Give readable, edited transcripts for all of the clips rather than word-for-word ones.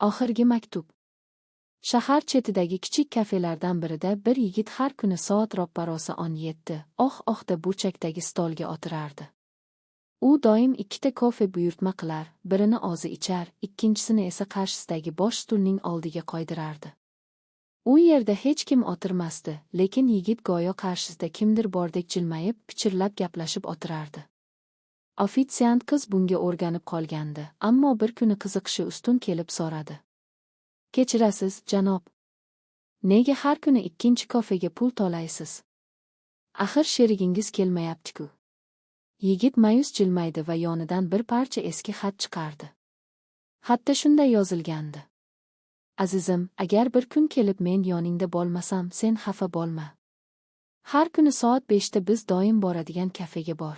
Oxirgi maktub. Shahar chetidagi kichik kafelardan birida bir yigit har kuni soat roppa-rosa 17:00 da burchakdagi stolga o'tirardi. U doim ikkita kofe buyurtma qilar, birini o'zi ichar, ikkinchisini esa qarshisidagi bo'sh stulning oldiga qo'ydirardi. U yerda hech kim o'tirmasdi, lekin yigit go'yo qarshisida kimdir bordek jilmayib, pichirlab gaplashib o'tirardi. Ofitsiant qiz bunga o'rganib qolgandi, ammo bir kuni qiziqishi ustun kelib so'radi: "Kechirasiz, janob. Nega har kuni ikkinchi kofega pul to'laysiz? Axir sherigingiz kelmayapti-ku." Yigit ma'yus jilmaydi va yonidan bir parcha eski xat chiqardi. Xatda shunday yozilgandi: "Azizim, agar bir kun kelib men yoningda bo'lmasam, sen xafa bo'lma. Har kuni soat 5 da biz doim boradigan kafega bor.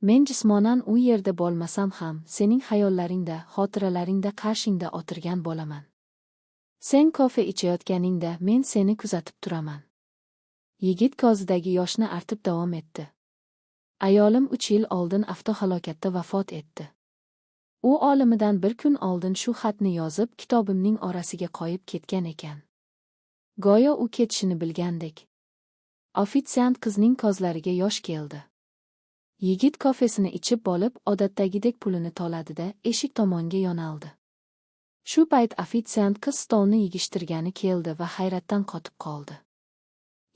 Men jismonan u yerda bo'lmasam ham, sening xayollaringda, xotiralaringda qarshingda o'tirgan bo'laman. Sen kofe ichayotganingda men seni kuzatib turaman." Yigit ko'zidagi yoshni artib davom etdi: "Ayolim 3 yil oldin avtohalokatda vafot etdi. U o'limidan bir kun oldin shu xatni yozib, kitobimning orasiga qo'yib ketgan ekan. Go'yo u ketishini bilgandek." Ofitsiant qizning ko'zlariga yosh keldi. Yigit kofesini ichib bo'lib, odatdagidek pulini to'ladida eshik tomonga yo'naldi. Shu payt ofitsiant qiz stolni yig'ishtirgani keldi va hayratdan qotib qoldi.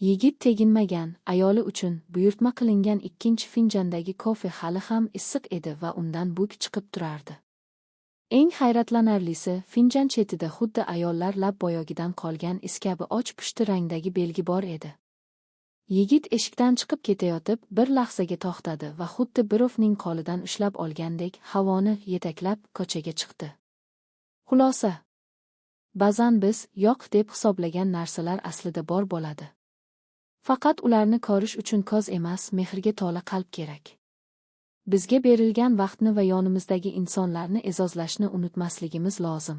Yigit teginmagan, ayoli uchun buyurtma qilingan ikkinchi finjondagi kofe hali ham issiq edi va undan bug' chiqib turardi. Eng hayratlanarlisi, finjon chetida xuddi ayollar lab bo'yog'idan qolgan iz kabi och pushti rangdagi belgi bor edi. Yigit eshikdan chiqib ketayotib, bir lahzaga to'xtadi va xuddi birovning qo'lidan ushlab olgandek havoni yetaklab ko'chaga chiqdi. Xulosa. Ba'zan biz yo'q deb hisoblagan narsalar aslida bor bo'ladi. Faqat ularni ko'rish uchun ko'z emas, mehrga to'la qalb kerak. Bizga berilgan vaqtni va yonimizdagi insonlarni e'zozlashni unutmasligimiz lozim.